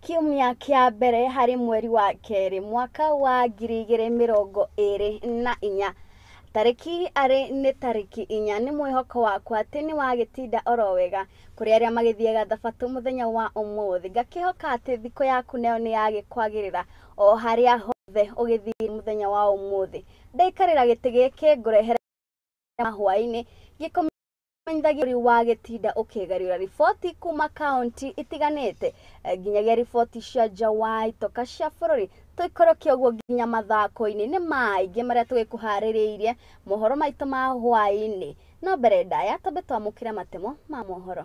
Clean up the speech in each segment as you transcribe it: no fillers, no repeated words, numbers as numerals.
Kiumia kĩa mbere harĩ mweri wa kerĩ mwaka wa 2024 tarĩki arĩ nĩ tarĩki 4. Nĩ mwĩhoko wakwa atĩ nĩ wagĩtinda oro wega kũrĩ arĩa magĩthiaga thabatũ mũthenya wa ũmũthĩ. Ngakĩhoka atĩ thikũ yaku nayo nĩ yagĩkwagĩrĩra o harĩa hothe ũgĩthiĩ mũthenya wa ũmũthĩ. Ndaikarĩra gĩtĩ gĩkĩ ngũrehere hwaĩ-inĩ gĩkũmenyithagia wa gĩtinda ũkĩgariũra riboti kuma kaunti itiganĩte nginyagia riboti cia nja wa itoka cia bũrũri. Tũikũrũke ũguo nginya mathako-inĩ nĩ maingĩ marĩa tũgĩkũharĩrĩirie mohoro maitũ ma hwaĩ-inĩ. No mbere ndaya twambe twamũkĩre matemo ma mohoro.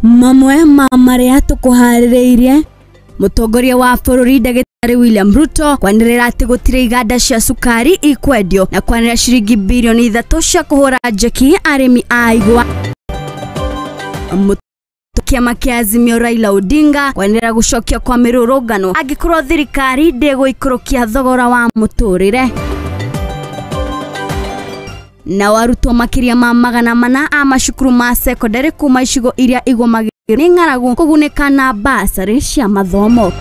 Mamwe ma marĩa tũkũharĩrĩirie: mũtongoria wa bũrũri Ndagĩtarĩ William Ruto kwanĩrĩra atĩ gũtirĩ iganda cia cukari ikwendio na kwanĩrĩra ciringi birioni 3 cia kũhũra njeki arĩmi a igwa. Kĩama kĩa Azimio Raila Odinga kwanĩrĩra gũcokia kwa mĩrũrũngano angĩkorwo thirikari ndĩgũikũrũkia thogora wa mũtũrĩre. Nao arutwo makĩria ma 400 a macukuru ma secondary kuma icigo iria igũmagĩrwo nĩ ng'aragu kũgunĩka na basarĩ cia mathomo.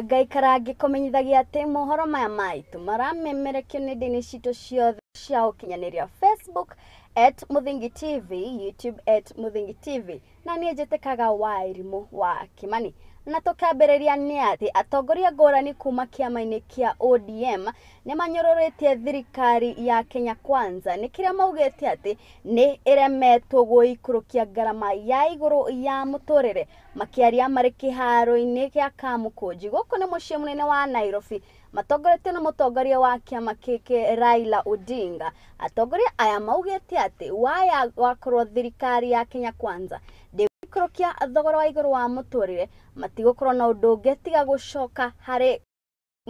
Ngaikara ngĩkũmenyithagia atĩ mohoro maya maitũ maramemerekio nenda-inĩ citũ ciothe cia ũkinyanĩria: Facebook @Muthingi TV, YouTube @Muthingi TV, na niĩ njĩtĩkaga Wairimũ wa Kimani. Na tũkĩambĩrĩria nĩ atĩ atongoria ngũrani kuma kĩama-inĩ kĩa ODM nĩ manyũrũrĩtie thirikari ya Kenya Kwanza nĩ kĩrĩa maugĩte atĩ nĩ ĩremetwo gũikũrũkia ngarama ya igũrũ ya mũtũrĩre. Makĩaria marĩ kĩharo-inĩ gĩa Kamũkũnji gũkũ nĩ mũciĩ mũnene wa Nairobi, matongoretio nĩ mũtongoria wa kĩama gĩkĩ Raila Odinga. Atongoria aya maugĩte atĩ waya wakorwo thirikari ya Kenya Kwanza ndĩgũikũrũkia thogora wa igũrũ wa mũtũrĩre, matigũkorwo na ũndũ ũngĩ tiga gũcoka harĩ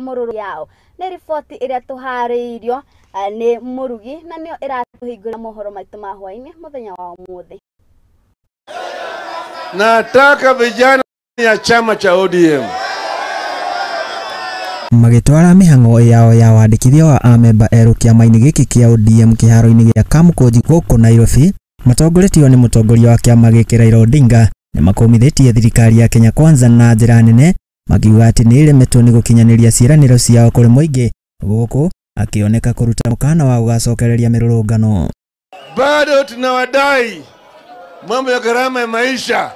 mũrũrũ yao. Nĩ riboti ĩrĩa tũharĩirio nĩ Mũrugi na nĩyo ĩratũhingũra mohoro maitũ ma hwaĩ-inĩ mũthenya wa ũmũthĩ. Nataka vijana ya chama cha ODM magĩtwara mĩhang'o yao ya wandĩkithia wa amemba erũ kĩama-inĩ gĩkĩ kĩa ODM kĩharo-inĩ gĩa Kamũkũnji gũkũ Nairobi, matongoretio nĩ mũtongoria wa kĩama gĩkĩ Raila Odinga, nĩ makũmithĩtie thirikari ya Kenya Kwanza na njĩra nene, makiuga atĩ nĩ ĩremetwo nĩ gũkinyanĩria ciĩranĩro ciao kũrĩ mũingĩ, gũkũ akĩoneka kũruta mũkana wa gũgacokereria mĩrũrũngano. Bado tunawadai mambo ya gharama ya maisha,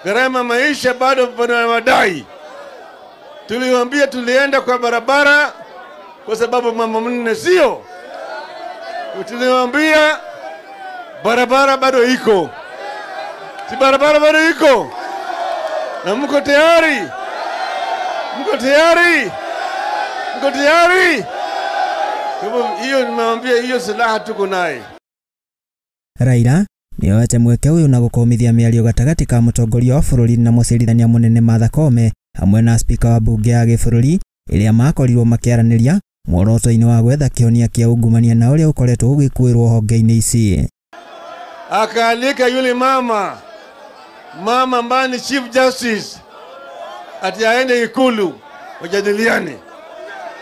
gharama ya maisha bado tunawadai. Tuliwaambia tulienda kwa barabara kwa sababu mambo mnne, sio? Tuliwaambia barabara bado iko, si barabara bado iko, na mko tayari? Mko tayari? Mko tayari? Hiyo nimewambia, hiyo silaha tuko naye. Raila nĩoete mweke ũyũ na gũkũmithia mĩario gatagatĩ ka mũtongoria wa bũrũri na mũcirithania mũnene Martha Koome hamwe na spika wa bunge ya gĩbũrũri ĩrĩa makorirwo makĩaranĩria muoroto-inĩ wa gwetha kĩhonia kĩa ungumania na ũrĩa ũkoretwo ũgĩkuĩrwo honge-inĩ ici. Akaalika yule mama ambaye ni Chief Justice ati aende Ikulu wajadiliane.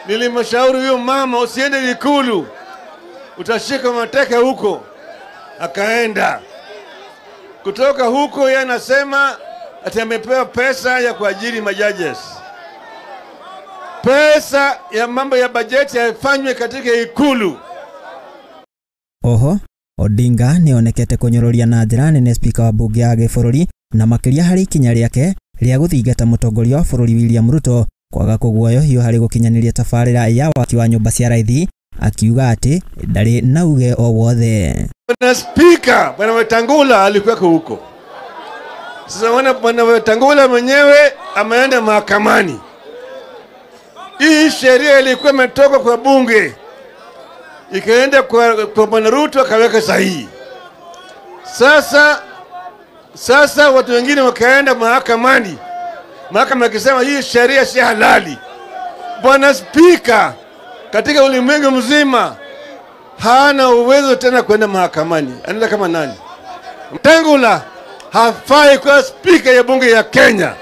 Nilimshauri huyo mama, usiende Ikulu, utashika mateka huko. Akaenda. Kutoka huko yeye anasema ati amepewa pesa ya kuajiri majudges. Pesa ya mambo ya bajeti haifanywe katika Ikulu. Oho, Odinga nĩonekete kũnyũrũria na njĩra nene spika wa bunge ya gĩbũrũri na makĩria harĩ ikinya rĩake rĩa gũthingata mũtongoria wa bũrũri William Ruto kwaga kũguoyohio harĩ gũkinyanĩria tabarĩra ya waki wa nyũmba cia raithi, akiuga atĩ ndarĩ na uge o wothe. Bwana Spika, Bwana Wetangula alikuwa huko. Sasa Bwana Wetangula mwenyewe ameenda mahakamani. Hii sheria ilikuwa imetoka kwa bunge ikaenda kwa Bwana Ruto akaweka sahihi. Sasa watu wengine wakaenda mahakamani. Mahakama ikisema hii sheria si halali. Bwana Spika katika ulimwengu mzima hana uwezo tena kwenda mahakamani. Anaenda kama nani? Wetangula hafai kuwa spika ya bunge ya Kenya.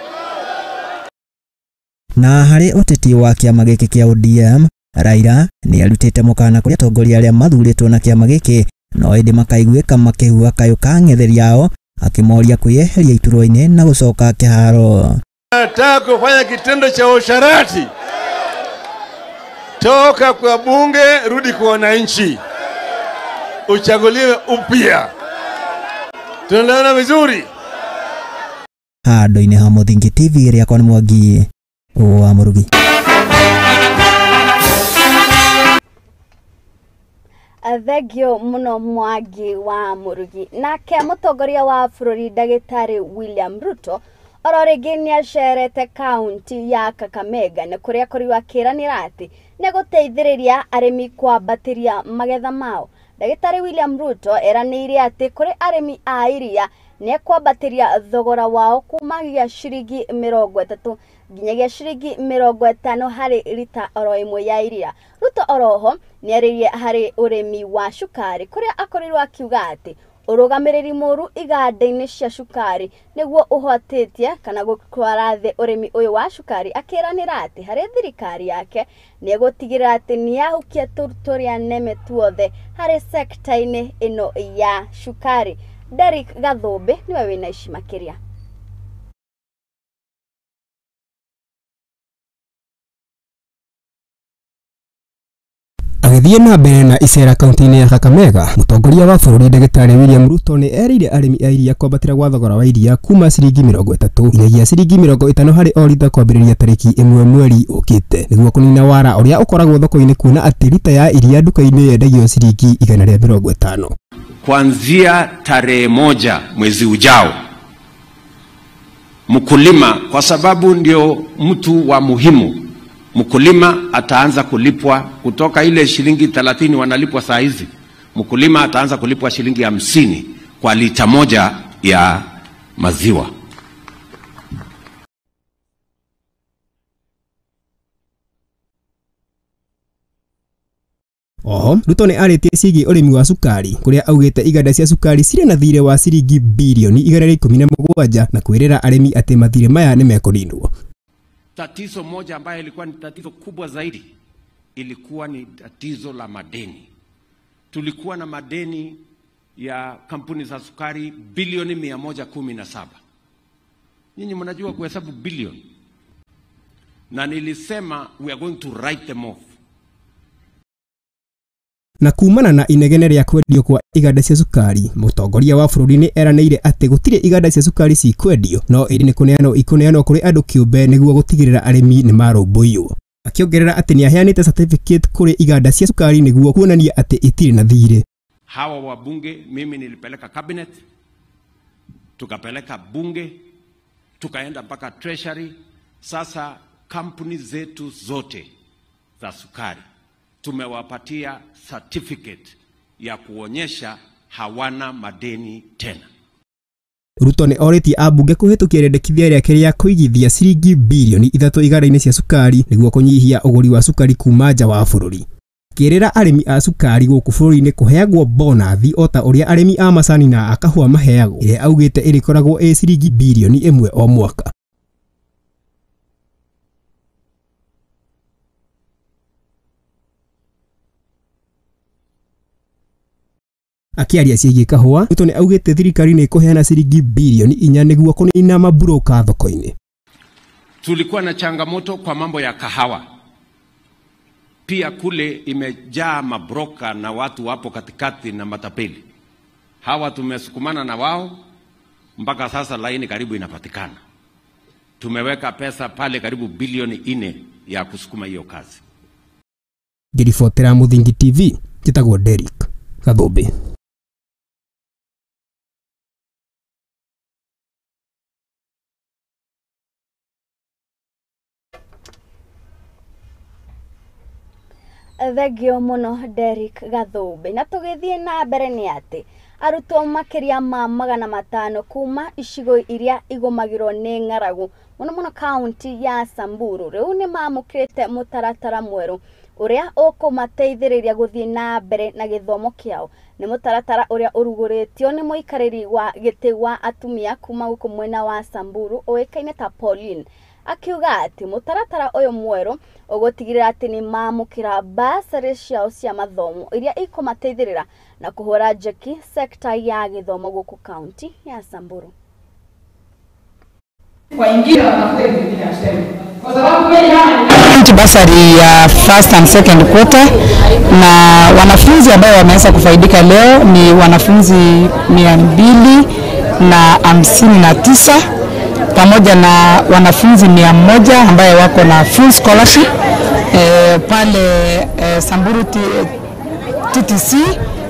Na harĩ ũteti wa kĩama gĩkĩ kĩa ODM, Raila nĩ arutĩte mũkana kũrĩ atongoria arĩa mathurĩtwo na kĩama gĩkĩ no ĩndĩ makaiguĩka makĩhua kayũ ka ng'etheri ao, akĩmoria kwĩyeheria iturwa-inĩ na gũcoka kĩharo. Nataka kufanya kitendo cha usharati. Toka kwa bunge, rudi kwa wananchi, uchaguliwe upya. Tunaelewana vizuri? Handũ-inĩ ha Mũthingi TV rĩakwa nĩ Mwangi wa Mũrugi. Thengio muno Mwangi wa Murugi. Nake mũtongoria wa bũrũri ndagĩtarĩ William Ruto oro rĩngĩ nĩacerete kaunti ya Kakamega nĩ kũrĩa akorirwo akĩranĩra atĩ nĩegũteithĩrĩria arĩmi kwambatĩria magetha mao. Ndagĩtarĩ William Ruto eranĩire atĩ kũrĩ arĩmi a iria nĩekwambatĩria thogora wao kumagia ciringi 30 nginyagia ciringi 50 harĩ rita oro ĩmwe ya iria. Ruto oroho nĩarĩirie harĩ ũrĩmi wa cukari kũrĩa akorirwo akiuga atĩ ũrũgamĩrĩri mũru iganda-inĩ cia cukari nĩguo ũhotĩtie kana gũtwara thĩ ũrĩmi ũyũ wa cukari, akĩranĩra atĩ harĩ thirikari yake nĩegũtigĩrĩra atĩ nĩahukia tũrĩa neme tuothe harĩ sekta-inĩ ĩno ya cukari. Derrick Gathũmbĩ nĩwe wĩna ici makĩria. Agĩthiĩ na mbere na icera kaunti-inĩ ya Kakamega, mũtongoria wa bũrũri ndagĩtarĩ William Ruto nĩ erĩire arĩmi a iria kwambatĩra gwa thogora wa iria kuma ciringi 30 nginyagia ciringi 50 harĩ o rita kwambĩrĩria tarĩki 1 mweri ũkĩte, nĩguo kũnina wara ũrĩa ũkoragwo thoko-inĩ, kuona atĩ rita ya iria nduka-inĩ yendagio ciringi 150. Kuanzia tarehe 1 mwezi ujao, mkulima, kwa sababu ndio mtu wa muhimu, mkulima ataanza kulipwa kutoka ile shilingi 30 wanalipwa saa hizi, mkulima ataanza kulipwa shilingi 50 kwa lita 1 ya maziwa. Oho, Ruto nĩ arĩtie ciĩgiĩ ũrĩmi wa cukari kũrĩa augĩte iganda cia cukari cirĩ na thirĩ wa ciringi bilioni 117 na kwĩrĩra arĩmi atĩ mathirĩ maya nĩ mekũninwo. Tatizo moja ambayo ilikuwa ni tatizo kubwa zaidi ilikuwa ni tatizo la madeni. Tulikuwa na madeni ya kampuni za sukari bilioni 117. Nyinyi mnajua kuhesabu bilioni. Na nilisema we are going to write them off. Na kumana na inegene rĩa kwendio kwa iganda cia cukari, mũtongoria wa bũrũri nĩ eranĩire atĩ gũtirĩ iganda cia cukari cikwendio, no ĩndĩ nĩ kũneanwo ikũneanwo kũrĩ andũ kĩũmbe nĩguo gũtigĩrĩra arĩmi nĩ marũmbũiywo. Akĩongerera atĩ nĩaheanĩte certificate kũrĩ iganda cia cukari nĩguo kuonania atĩ itirĩ na thirĩ. Hawa wabunge mimi nilipeleka cabinet, tukapeleka bunge, tukaenda mpaka treasury. Sasa kampuni zetu zote za sukari tumewapatia certificate ya kuonyesha hawana madeni tena. Ruto nĩ orĩtie ambunge kũhĩtũkia rĩendekithia rĩake rĩa kũigithia ciringi bilioni 3 iganda-inĩ cia cukari nĩguo kũnyihia ũgũri wa cukari kuma nja wa bũrũri. Akĩĩrĩra arĩmi a cukari gũkũ bũrũri-inĩ kũheagwo bonathi o ta ũrĩa arĩmi a macani na a kahũa maheagwo, ĩrĩa augĩte ĩrĩkoragwo ĩ ciringi bilioni 1 o mwaka. Akĩaria ciĩgiĩ kahũa, Ruto nĩ augĩte thirikari nĩ ĩkũheana ciringi bilioni 4 nĩguo kũnina maburoka thoko-inĩ. Tulikuwa na changamoto kwa mambo ya kahawa. Pia kule imejaa mabroka na watu wapo katikati na matapeli. Hawa tumesukumana na wao mpaka sasa laini karibu inapatikana. Tumeweka pesa pale karibu bilioni 4 ya kusukuma hiyo kazi. Ngĩribotera Mũthingi TV, njĩtagwo Derrick Gathũmbĩ. Thengio mũno Derrick Gathũmbĩ. Na tũgĩthiĩ na mbere nĩ atĩ arutwo makĩria ma 500 kuma icigo iria igũmagĩrwo nĩ ng'aragu mũno mũno kaunti ya Samburu rĩu nĩ mamũkĩrĩte mũtaratara mwerũ ũrĩa ũkũmateithĩrĩria gũthiĩ na mbere na gĩthomo kĩao. Nĩ mũtaratara ũrĩa ũrugũrĩtio nĩ mũikarĩri wa gĩtĩ wa atumia kuma gũkũ mwena wa Samburu ũĩkaine ta Pauline. Akiuga atĩ mũtaratara ũyũ mwerũ ũgũtigĩrĩra atĩ nĩ mamũkĩra basarĩ ciao cia mathomo iria ikũmateithĩrĩra na kũhũra njeki sekta ya gĩthomo gũkũ kaunti ya Samburu. Basari ya first and second quarter, na wanafunzi ambao wameweza kufaidika leo ni wanafunzi 259 pamoja na wanafunzi 100 ambao wako na full scholarship pale Samburu TTC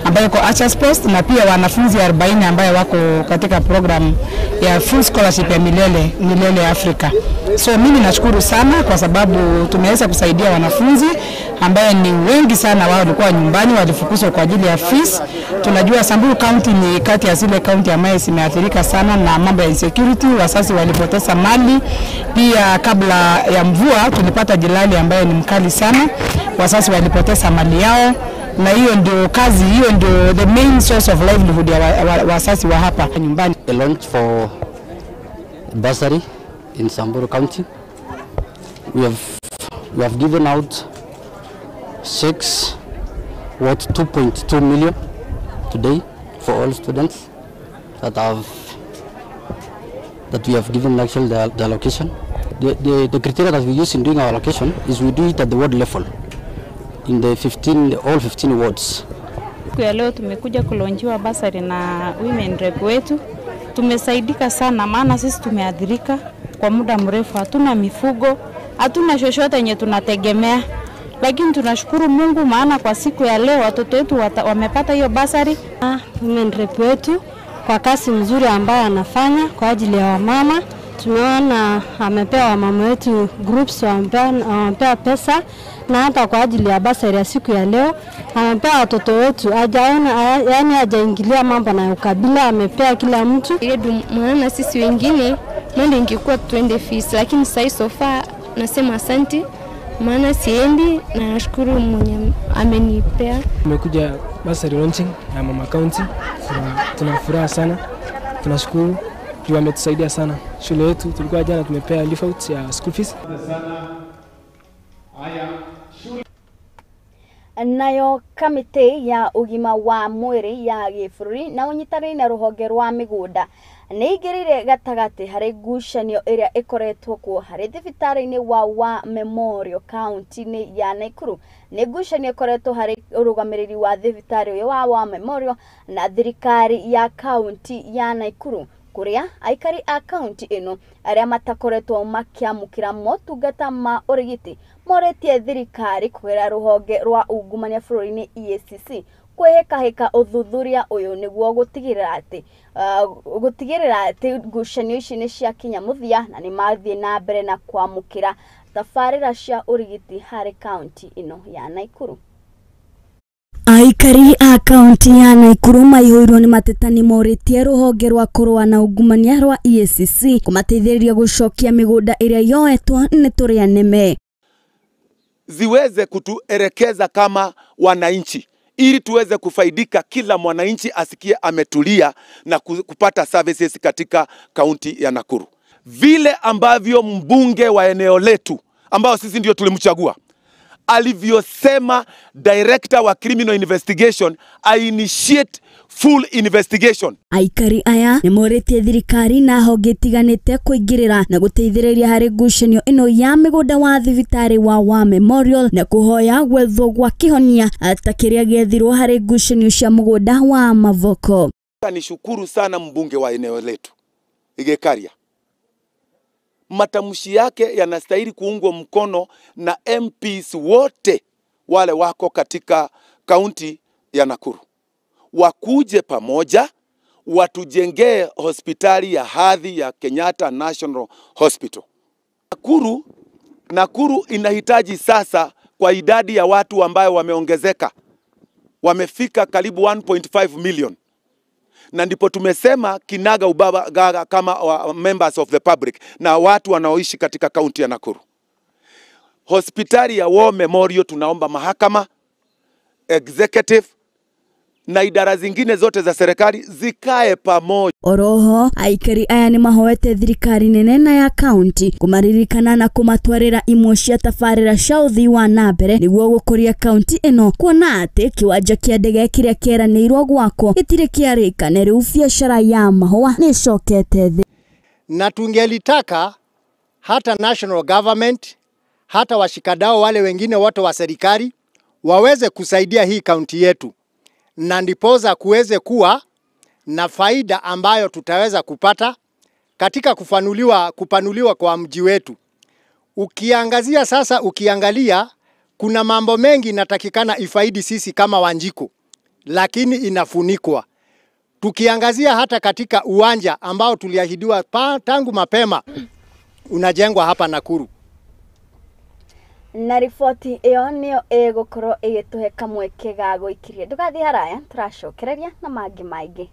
ambayo iko Archers Post, na pia wanafunzi 40 ambao wako katika program ya full scholarship ya Milele Africa. So mimi nashukuru sana kwa sababu tumeweza kusaidia wanafunzi ambao ni wengi sana, wao walikuwa nyumbani walifukuzwa kwa ajili ya fees. Tunajua Samburu County ni kati ya zile county ambayo zimeathirika sana na mambo ya insecurity, wazazi walipoteza mali. Pia kabla ya mvua tulipata jilali ambayo ni mkali sana, wazazi walipoteza mali yao, na hiyo ndio kazi, hiyo ndio the main source of livelihood ya wazazi wa hapa nyumbani. A launch for bursary in Samburu County. We have given out checks worth 2.2 million today for all students that we have given actually the allocation. The criteria that we use in doing our allocation is we do it at the ward level in the all 15 wards. Siku ya leo tumekuja kulonjiwa basari na women rep wetu. Tumesaidika sana maana sisi tumeadhirika kwa muda mrefu, hatuna mifugo, hatuna chochote yenye tunategemea. Lakini tunashukuru Mungu maana kwa siku ya leo watoto wetu wamepata hiyo basari. Women rep wetu kwa kazi nzuri ambayo anafanya kwa ajili ya wamama. Tumeona amepewa wamama wetu groups, wamepewa pesa, na hata kwa ajili ya basari ya siku ya leo amepewa watoto wetu. Hajaona, yani hajaingilia mambo na ukabila, amepea kila mtu. Maana sisi wengine mwende ingekuwa tuende fees, lakini sasa so far nasema asante maana siendi, na nashukuru mwenye amenipea. Tumekuja basari launching ya Mama County, tuna furaha sana, tunashukuru juu ametusaidia sana. Shule yetu tulikuwa jana tumepea leaf out ya school fees. Nayo kamite ya ugima wa mwiri ya gĩbũrũri na ũnyitanĩri na rũhonge rwa mĩgũnda nĩ ĩingĩrĩire gatagatĩ harĩ ngucanio ĩrĩa ĩkoretwo kuo harĩ thibitarĩ-inĩ wa Memorial kaunti-inĩ ya Nakuru. Nĩ ngucanio ĩkoretwo harĩ ũrũgamĩrĩri wa thibitarĩ ũyũ wa Memorial na thirikari ya kaunti ya Nakuru, kuria aikari a kaunti ĩno arĩa matakoretwo makĩamũkĩra motungata ma ũrigiti moretie thirikari kũgerera rũhonge rwa ungumania bũrũri-inĩ EACC kwĩhĩkahĩka ũthuthuria ũyũ nĩguo gũtigĩrĩra atĩ ngucanio ici nĩ ciakinya mũthia na nĩ mathiĩ na mbere na kwamũkĩra tabarĩra cia ũrigiti harĩ kaunti ĩno ya Nakuru. Aikari a kaunti ya Nakuru maihũirwo nĩ mateta nĩ morĩtie rũhonge rwa kũrũa na ungumania rwa EACC kũmateithĩrĩria gũcokia mĩgũnda ĩrĩa yoetwo nĩ tũrĩa nĩme, ziweze kutuelekeza kama wananchi ili tuweze kufaidika, kila mwananchi asikie ametulia na kupata services katika kaunti ya Nakuru. Vile ambavyo mbunge wa eneo letu ambao sisi ndio tulimchagua alivyosema director wa criminal investigation I initiate full investigation. Aikari aya nĩ morĩtie thirikari na honge itiganĩte kũingĩrĩra na gũteithĩrĩria harĩ ngucanio ĩno ya mĩgũnda wa thibitarĩ wa Memorial na kũhoya gwethwo gwa kĩhonia ta kĩrĩa gĩethirwo harĩ ngucanio cia mũgũnda wa Mavoko. Nishukuru sana mbunge wa eneo letu Igekaria. Matamshi yake yanastahili kuungwa mkono na MPs wote wale wako katika kaunti ya Nakuru. Wakuje pamoja watujengee hospitali ya hadhi ya Kenyatta National Hospital. Nakuru inahitaji sasa, kwa idadi ya watu ambayo wameongezeka, wamefika karibu 1.5 million. Na ndipo tumesema kinaga ubaga gaga kama members of the public na watu wanaoishi katika kaunti ya Nakuru. Hospitali ya War Memorial tunaomba mahakama, executive, na idara zingine zote za serikali zikae pamoja. Oroho aikari aya nĩ mahoete thirikari nene na ya kaunti kũmaririkana na kũmatwarĩra imwe cia tabarĩra cia ũthii wa na mbere nĩguo gũkũria kaunti ĩno, kuona atĩ kĩwanja kĩa ndege kĩrĩa kĩeranĩirwo gwakwo gĩtirĩ kĩarĩka na rĩu biacara ya mahũa nĩ ĩcokete thĩ. Na tungelitaka hata national government, hata washikadau wale wengine wote wa serikali waweze kusaidia hii kaunti yetu, na ndiposa kuweze kuwa na faida ambayo tutaweza kupata katika kupanuliwa kwa mji wetu. Ukiangazia sasa, ukiangalia kuna mambo mengi inatakikana ifaidi sisi kama Wanjiku, lakini inafunikwa. Tukiangazia hata katika uwanja ambao tuliahidiwa tangu mapema unajengwa hapa Nakuru. Na riboti ĩyo nĩyo ĩgũkorwo ĩgĩtũhe kamweke ga gũikiria. Ndũgathiĩ haraya, tũracokereria na mangĩ maingĩ.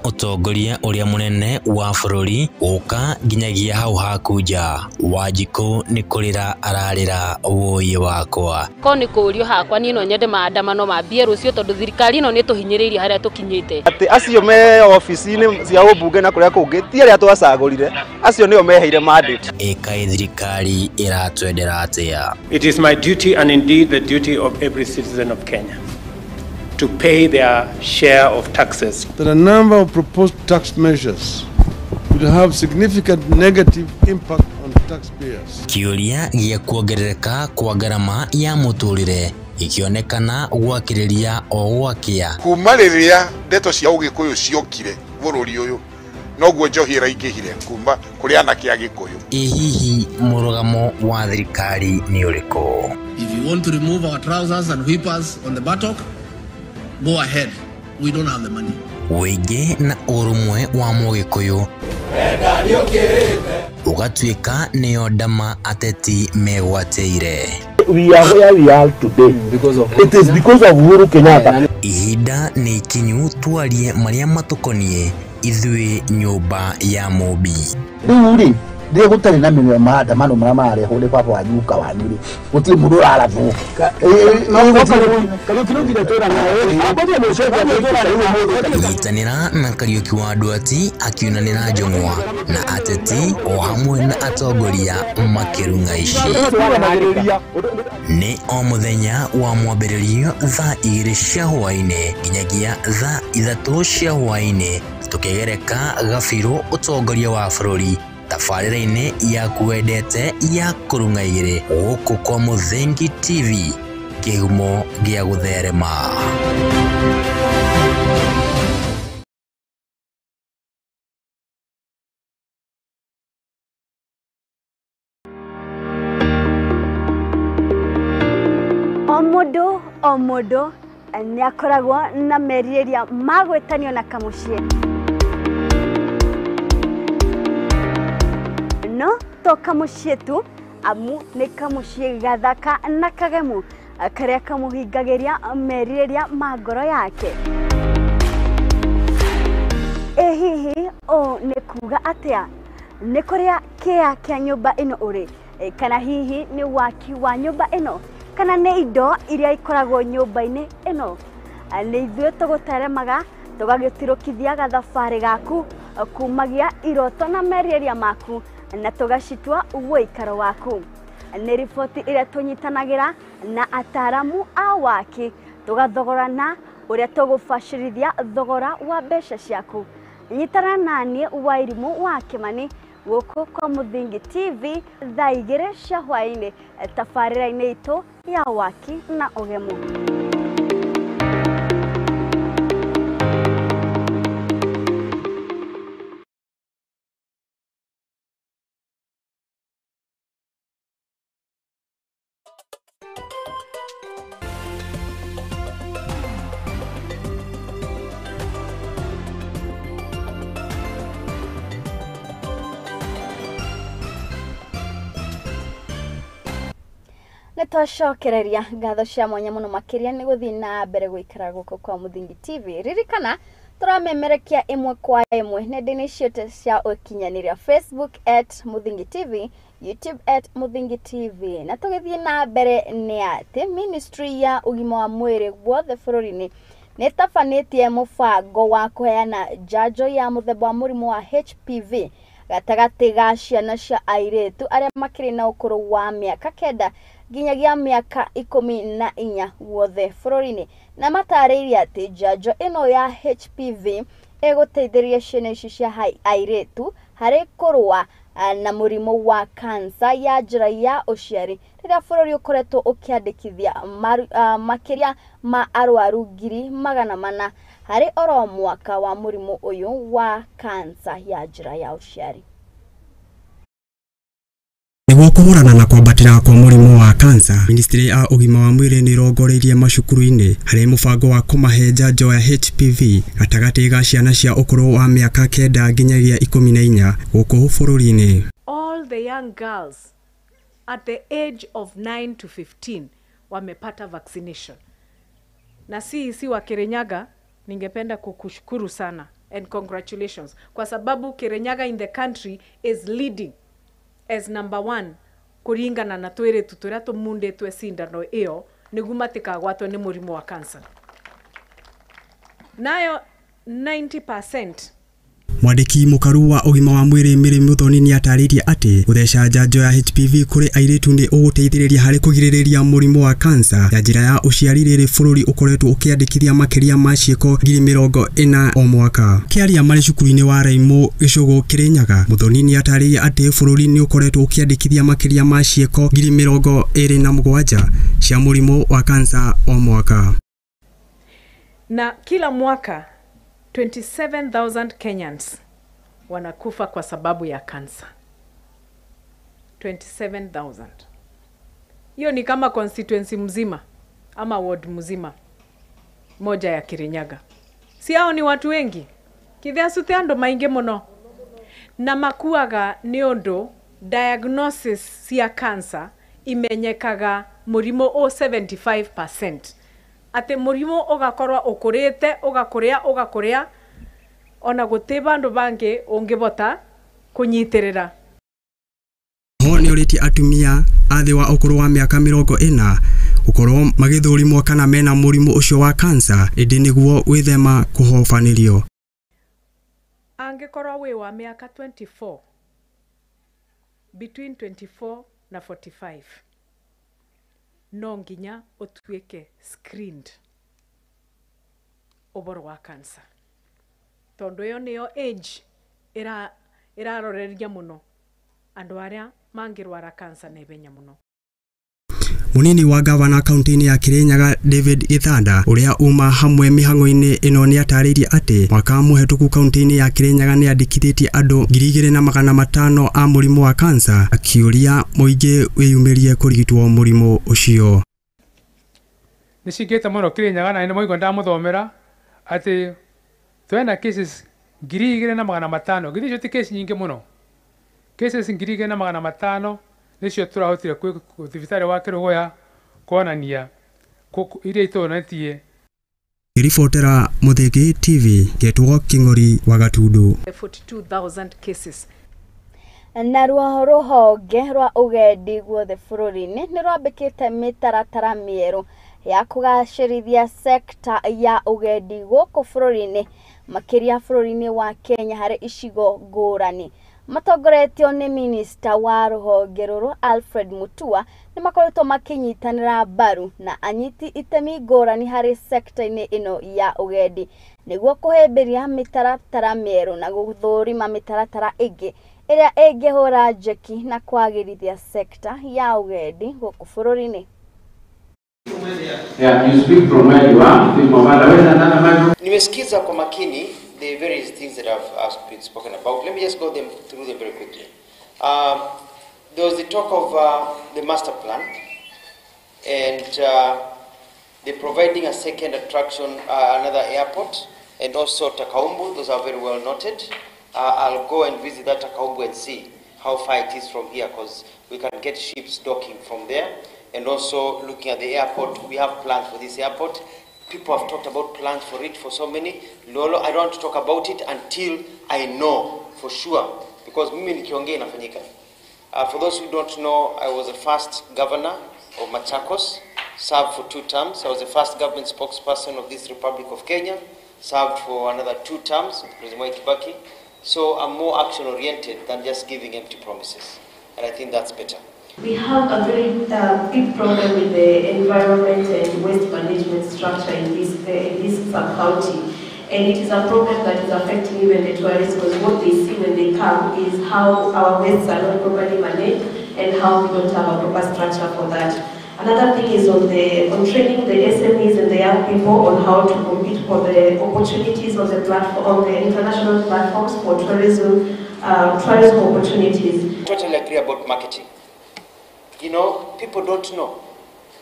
Ũtongoria ũrĩa mũnene wa bũrũri gũka nginyagia hau hakunja Wanjikũ nĩ kũrĩra ararĩra wũiĩ wakwa. Ko nĩ kũũrio hakwa niĩ no nyende maandamano mambie rũciũ tondũ thirikari ĩno nĩ tũhinyĩrĩirie harĩa tũkinyĩte. Atĩ acio me ofici-inĩ cia ũmbunge na kũrĩa kũngĩ ti arĩa twacagũrire, acio nĩo meheire mandate. Ĩkaĩ thirikari ĩratwendera atĩa? It is my duty and indeed the duty of every citizen of Kenya to pay their share of taxes. That a number of proposed tax measures will have significant negative impact on taxpayers. Kĩũria gĩa kuongerereka kwa ngarama ya mũtũrĩre gĩkĩonekana gwakĩrĩria o gwakĩa. Kuma rĩrĩa ndeto cia ũgĩkũyũ ciokire bũrũri ũyũ, noguo njohi ĩraingĩhire kuma kũrĩ anake a Gĩkũyũ. Ĩ hihi mũrũgamo wa thirikari nĩ ũrĩkũ? If you want to remove our trousers and whip us on the buttock, go ahead. We don't have the money. Wĩingĩ na ũrũmwe wa mũgĩkũyũ ũgatuĩka nĩyo ndama ateti megwatĩire. We are where we are today because of it is because of Uhuru Kenyatta. Ihinda nĩ ikinyu twarie marĩa matũkoniĩ ithuĩ nyũmba ya Mũmbi. Rĩu rĩ rĩrĩa gũtarĩ na mĩnua maandamano marĩa mararehwo nĩ baba wanyu guka wanyu rĩ, gũtirĩ mũndũ ũrarathwo. Nyitanĩra na Kariũki wa Nduati akiunanĩra njũng'wa na ateti o hamwe na atongoria makĩrung'a ici. Nĩ o mũthenya wa mwambĩrĩrio thaa 2 cia hwaĩ-inĩ nginyagia thaa 3 cia hwaĩ-inĩ tũkĩgereka gabirũ ũtongoria wa bũrũri tabarĩra-inĩ yaku wendete ya kũrung'a igĩrĩ gũkũ kwa Mũthingi TV, kĩhumo gĩa gũtherema. O mũndũ nĩ akoragwo na merirĩria ma gwĩtanio na kamũciĩ, no to kamũciĩ tu, amu nĩ kamũciĩ gathaka na kagemu karĩa kamũhingagĩria merirĩria ma ngoro yake. Ĩ hihi ũũ nĩ kuga atĩa? Nĩ kũrĩa kĩa kĩa nyũmba ĩno ũrĩ, kana hihi nĩ waki wa nyũmba ĩno, kana nĩ indo iria ikoragwo nyũmba-inĩ ĩno? Nĩ ithuĩ tũgũteremaga tũgagĩtirũkithia gathabarĩ gaku kumagia iroto na merirĩria maku na tũgacitua ũikaro waku. Nĩ riboti ĩrĩa tũnyitanagĩra na ataramu a waki tũgathogorana ũrĩa tũgũbacĩrithia thogora wa mbeca ciaku. Nyitana naniĩ Wairimũ wa Kĩmani gũkũ kwa Mũthingi TV thaa 2 cia hwaĩ-inĩ tabarĩra-inĩ itũ ya waki na ũgemu. Nĩ twacokereria ngatho cia mwanya mũno makĩria nĩ gũthiĩ na mbere gũikara gũkũ kwa Mũthingi TV. Ririkana tũramemerekia ĩmwe kwa ĩmwe nenda-inĩ ciothe cia ũkinyanĩria, Facebook @MũthingiTV, YouTube @MũthingiTV. Na tũgĩthiĩ na mbere nĩ atĩ Ministry ya ũgima wa mwĩrĩ guothe bũrũri-inĩ nĩ ĩtabanĩtie mũbango wa kũheana njanjo ya mũthemba wa mũrimũ wa HPV gatagatĩ ga ciana cia airĩtu arĩa makĩrĩ na ũkũrũ wa mĩaka 9 nginyagia mĩaka 14 guothe bũrũri-inĩ, na matarĩirie atĩ njanjo ĩno ya HPV ĩgũteithĩrĩria ciana ici cia airĩtu harĩ kũrũa na mũrimũ wa kansa ya njĩra ya ũciari rĩrĩa bũrũri ũkoretwo ũkĩandĩkithia makĩria ma arwaru 400,000 harĩ oro mwaka wa mũrimũ ũyũ wa kansa ya njĩra ya ũciari. Nĩguo kũhũrana na kwambatĩra kwa mũrimũ wa kansa, Ministry ya ũgima wa mwĩrĩ nĩ ĩrongoreirie macukuru-inĩ harĩ mũbango wa kũmahe njanjo ya HPV gatagatĩ ga ciana cia ũkũrũ wa mĩaka 9 nginyagia 14 gũkũ bũrũri-inĩ. All the young girls at the age of 9 to 15 wamepata vaccination. Na si wa Kirinyaga, ningependa kukushukuru sana and congratulations kwa sababu Kirinyaga in the country is leading as number 1 kuringana na twiritu turia tumunditwe cindano iyo niguo matikagwatwo ni murimu wa cancer. Nayo 90%. Mwandĩki mũkaru wa ũgima wa mwĩrĩ Mary Muthoni nĩatarĩirie atĩ gũtheca njanjo ya HPV kũrĩ airĩtu nĩ ũgũteithĩrĩria harĩ kũgirĩrĩria mũrimũ wa kansa ya njĩra ya ũciari rĩrĩ bũrũri ũkoretwo ũkĩandĩkithia makĩria ma ciĩko 40,000 o mwaka. Kĩaria marĩ cukuru-inĩ wa Raimũ gĩcũgũ Kĩrĩnyaga, Muthoni nĩatarĩirie atĩ bũrũri nĩ ũkoretwo ũkĩandĩkithia makĩria ma ciĩko 27,000 cia mũrimũ wa kansa o mwaka. Na kila mwaka 27,000 Kenyans wanakufa kwa sababu ya kansa. 27,000. Hiyo ni kama constituency mzima ama ward mzima moja ya Kirinyaga. Si hao ni watu wengi? Kithiacu ti andu maingi muno. Na makuaga ni undu diagnosis cia cancer imenyekaga murimu o 75%. Ati murimu ugakorwa ukurite ugakuria ugakuria ona guti bandu bangi ungibota kunyitirira. Ho nĩ ũrĩtie atumia a thĩ wa ũkũrũ wa mĩaka 40 gũkorwo magĩthũrimwo kana mena mũrimũ ũcio wa kansa ĩndĩ nĩguo gwĩthema kũhobanĩrio. Angĩkorwo wĩ wa mĩaka 24, between 24 na 45, no nginya ũtuĩke screened ũboro wa cancer, tondũ ĩyo nĩyo age ĩraroreria mũno andũ arĩa mangĩrwara cancer na ihenya mũno. Munini wa gavana kaunti-inĩ ya Kirinyaga David Githanda ũrĩa uma hamwe mĩhang'o-inĩ ĩno nĩatarĩirie atĩ mwaka mũhetũku kaunti-inĩ ya Kirinyaga nĩandĩkithĩtie andũ 2,500 a mũrimũ wa kansa, akiũria mũingĩ wĩyumĩrie kũrigitwo mũrimũ ũcio. Nĩcingĩte mũno Kirinyaga na nĩ mũigua ndamuthomera atĩ twena cases 2,500. Githĩ icio ti case nyingĩ mũno? Cases 2,500 nicio turahotire kwi thibitarĩ wa Kĩrũgũya kuonania iria itonetie. Ngĩribotera Mũthĩgi TV ngetwo Kĩng'ori wa Gatundu. 42,000 cases. Naruo rũhonge rwa ũgendi guothe bũrũri-inĩ nĩ rwambĩkĩte mĩtaratara mĩerũ ya kũgacĩrithia sekta ya ũgendi gũkũ bũrũri-inĩ, makĩria bũrũri-inĩ wa Kenya harĩ icigo ngũrani. Matongoretio nĩ minista wa rũhonge rũrũ Alfred Mutua nĩ makoretwo makĩnyitanĩra mbaru na anyiti itemi ngũrani harĩ sekta-inĩ ĩno ya ũgendi nĩguo kũhĩmbĩria mĩtaratara mĩerũ na gũthũrima mĩtaratara ĩngĩ ĩrĩa ĩngĩhũra njeki na kwagĩrithia sekta ya ũgendi gũkũ bũrũri-inĩ. Nimesikiza kwa makini the various things that have been spoken about. Let me just go through them very quickly. There was the talk of the master plan and the providing a second attraction, another airport, and also Takaumbu. Those are very well noted. I'll go and visit that Takaumbu and see how far it is from here, because we can get ships docking from there. And also looking at the airport, we have plans for this airport. People have talked about plans for it for so many. Lolo, I don't want to talk about it until I know for sure, because mimi nikiongea inafanyika. For those who don't know, I was the first governor of Machakos, served for 2 terms. I was the first government spokesperson of this Republic of Kenya, served for another 2 terms with President Mwai Kibaki. So I'm more action-oriented than just giving empty promises. And I think that's better. We have a very big problem with the environment and waste management structure in this sub-county. And it is a problem that is affecting even the tourists, because what they see when they come is how our wastes are not properly managed and how we don't have a proper structure for that. Another thing is on training the SMEs and the young people on how to compete for the opportunities on the platform, on the international platforms for tourism, tourism opportunities. I totally agree about marketing. You know, people don't know.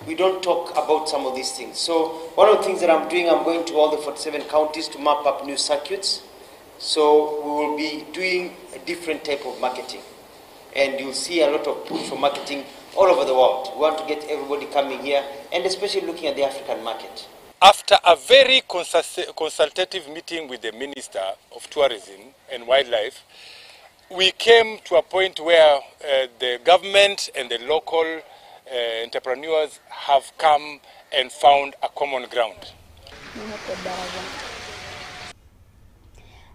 We don't talk about some of these things. So one of the things that I'm doing, I'm going to all the 47 counties to map up new circuits. So we will be doing a different type of marketing. And you'll see a lot of push for marketing all over the world. We want to get everybody coming here, and especially looking at the African market. After a very consultative meeting with the Minister of Tourism and Wildlife, we came to a point where the government and the local entrepreneurs have come and found a common ground.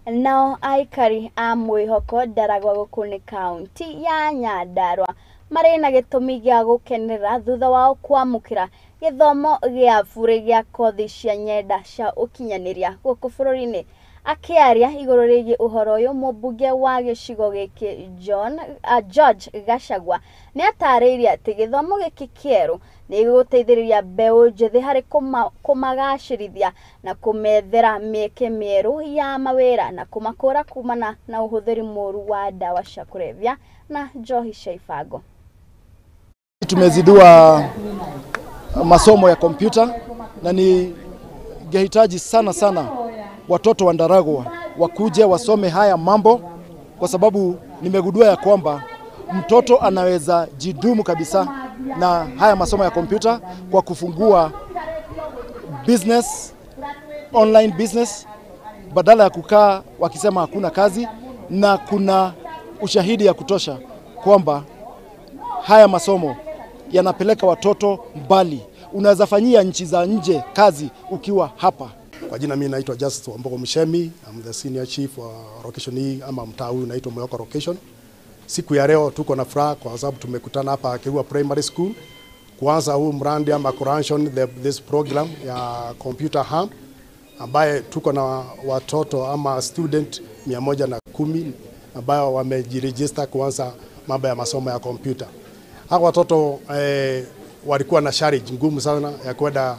Nao aikari a mwihoko Ndaragwa gũkũ nĩ kaunti ya Nyandarua marĩ na gĩtũmi gĩa gũkenera thutha wao kwamũkĩra gĩthomo gĩa burĩ gĩa kothi cia nyenda cia ũkinyanĩria gũkũ bũrũri-inĩ. Akĩaria igũrũ rĩgiĩ ũhoro ũyũ, mũmbunge wa gĩcigo gĩkĩ George Gachagua nĩatarĩirie atĩ gĩthomo gĩkĩ kĩerũ nĩgĩgũteithĩrĩria mbeũ njĩthĩ harĩ kũmagacĩrithia na kũmethera mĩeke mĩerũ ya mawĩra na kũmakũra kumana na ũhũthĩri mũru wa ndawa cia kũrebia na njohi cia ibango. Tumezindua masomo ya kompyuta na ningehitaji sana sana watoto wa Ndaragwa wakuje wasome haya mambo, kwa sababu nimegundua ya kwamba mtoto anaweza jidumu kabisa na haya masomo ya kompyuta kwa kufungua business, online business, badala ya kukaa wakisema hakuna kazi. Na kuna ushahidi ya kutosha kwamba haya masomo yanapeleka watoto mbali. Unaweza fanyia nchi za nje kazi ukiwa hapa. Kwa jina mimi naitwa Justice Wamboko Mshemi, I'm the senior chief wa location hii ama mtaa huu unaitwa Mwihoko location. Siku ya leo tuko na furaha kwa sababu tumekutana hapa Kirua Primary School kuanza huu mradi ama corruption this program ya computer hub, ambaye tuko na watoto ama student 110 ambao wamejiregister kuanza mambo ya masomo ya kompyuta. Hawa watoto walikuwa na challenge ngumu sana ya kwenda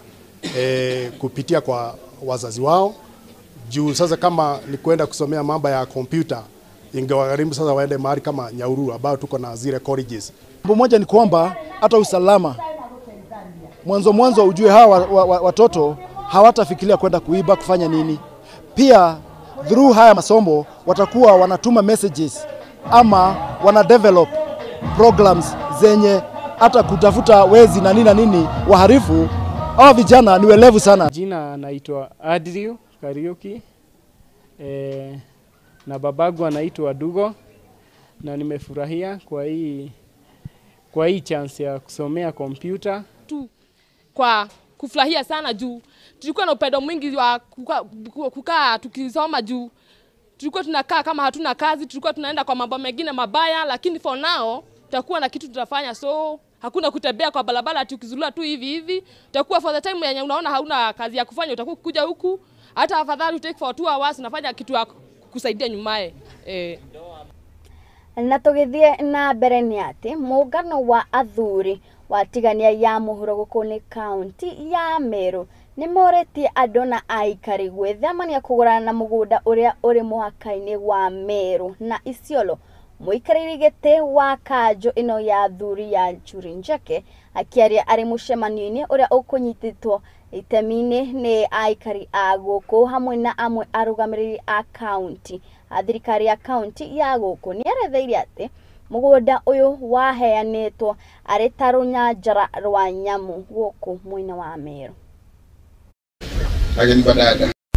kupitia kwa wazazi wao. Juu sasa kama ni kwenda kusomea mambo ya kompyuta ingewagharimu sasa waende mahali kama Nyahururu ambao tuko na zile colleges. Jambo moja ni kwamba hata usalama mwanzo ujue hawa watoto hawatafikiria kwenda kuiba kufanya nini. Pia through haya masomo watakuwa wanatuma messages ama wana develop programs zenye hata kutafuta wezi na nini na nini waharifu. Hawa vijana ni welevu sana. Jina anaitwa Adriu Kariuki, na babangu anaitwa Dugo, na nimefurahia kwa hii chance ya kusomea kompyuta. Tu kwa kufurahia sana juu tulikuwa na upendo mwingi wa kukaa tukisoma, juu tulikuwa tunakaa kama hatuna kazi, tulikuwa tunaenda kwa mambo mengine mabaya, lakini for now tutakuwa na kitu tutafanya, so hakuna kutembea kwa barabara tukizulua tu hivi hivi. Utakuwa for the time yenye unaona hauna kazi ya kufanya utakuwa kuja huku, hata afadhali take for 2 hours unafanya kitu ya kusaidia nyumae. Na tugithie na mbere ni ati muungano wa athuri wa tigania ya muhuro guku ni kaunti ya Meru ni moretie andu na aikari gwithamania kugurana na mugunda uria uri muhaka-ini wa Meru na Isiolo. Muikarĩri gĩtĩ wa kanjũ ĩno ya athuri ya Njuri Njeke akĩaria arĩ mũcemanio-inĩ ũrĩa ũkũnyitĩtwo itemi-inĩ nĩ aikari a gũkũ hamwe na amwe arũgamĩrĩri a kaunti a thirikari ya kaunti ya gũkũ nĩeretheire atĩ Mũgũnda ũyũ waheanĩtwo arĩ ta rũnyanjara rwa nyamũ gũkũ mwena wa Meru.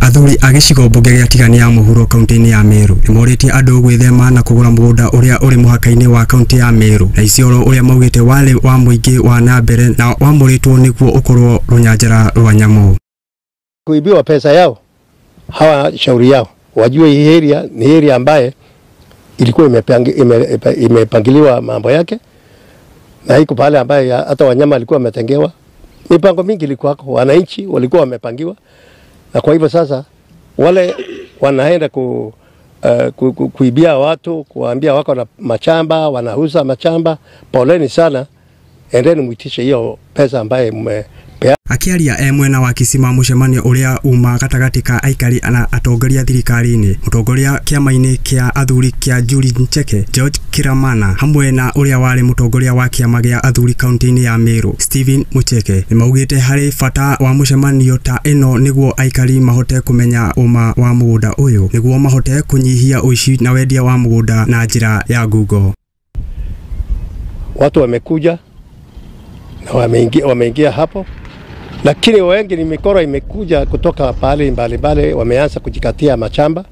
Athuri a gĩcigo mbunge gĩa Tigania ya mũhuro kaunti-inĩ ya Meru nĩmorĩtie andũ gwĩthema na kũgũra mũgũnda ũrĩa ũrĩ mũhaka-inĩ wa kaunti ya Meru na Isiolo ũrĩa maugĩte warĩ wa mũingĩ wa na mbere na wamũrĩtwo nĩguo ũkorwo rũnyanjara rwa nyamũ. Kuibiwa pesa yao hawa shauri yao wajue hii area ni area ambaye ilikuwa imepangiliwa mambo yake na iko pale ambaye hata wanyama walikuwa wametengewa. Mipango mingi ilikuwa, wananchi walikuwa wamepangiwa, na kwa hivyo sasa wale wanaenda kuibia watu, kuambia wako na machamba, wanauza machamba, poleni sana, endeni muitishe hiyo pesa ambaye mmepea. Akiaria e mwena wa Kisima mucemanio uria uma gatagati ka aikari na atongoria thirikari-ini, mutongoria kiama-ini kia athuri kia Julie Ncheke George Kiramana hamwe na uria wari mutongoria wa kiama gia athuri kaunti-ini ya Meru Stephen Mucheke nimaugite hari bata wa mucemanio ta ino niguo aikari mahote kumenya uma wa mugunda uyu niguo mahote kunyihia uici na wendia wa mugunda na njira ya Google. Watu wamekuja na wameingia hapo, lakini wengi ni mikoro imekuja kutoka pale mbalimbali, wameanza kujikatia machamba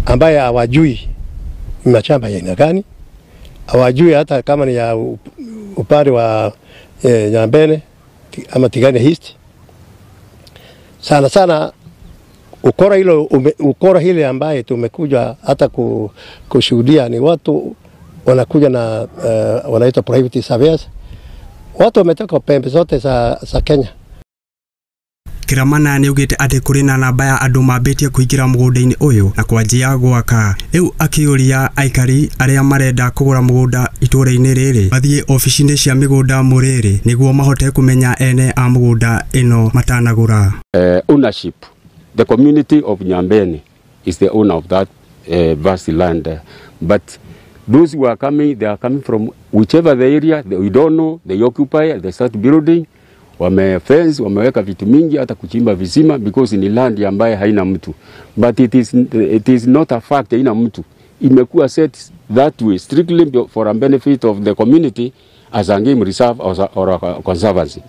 ambaye hawajui ni machamba ya aina gani, hawajui hata kama ni ya upande wa Nyambene ama Tigania East. Sana sana ukora hilo, ukora hile ambaye tumekuja hata kushuhudia ni watu wanakuja na wanaitwa private surveyors. Watu wametoka pembe zote za Kenya. Kiramana nĩaugĩte atĩ kũrĩ na namba ya andũ mambĩtie kũingĩra mũgũnda-inĩ ũyũ na kwanjia gwaka. Rĩu akĩũria aikari arĩa marenda kũgũra mũgũnda itũũra-inĩ rĩrĩ mathiĩ obici-inĩ cia mĩgũnda Mũrĩrĩ nĩguo mahote kũmenya ene a mũgũnda ĩno matanagũra. Ownership. The community of Nyambene is the owner of that vast land, but those who are coming, they are coming from whichever the area, we don't know, they occupy, they start building, wame fence, wameweka vitu mingi, hata kuchimba visima, because ni land ambaye haina mtu. But it is not a fact, haina mtu. Imekuwa set that way, strictly for a benefit of the community as a game reserve or a conservancy.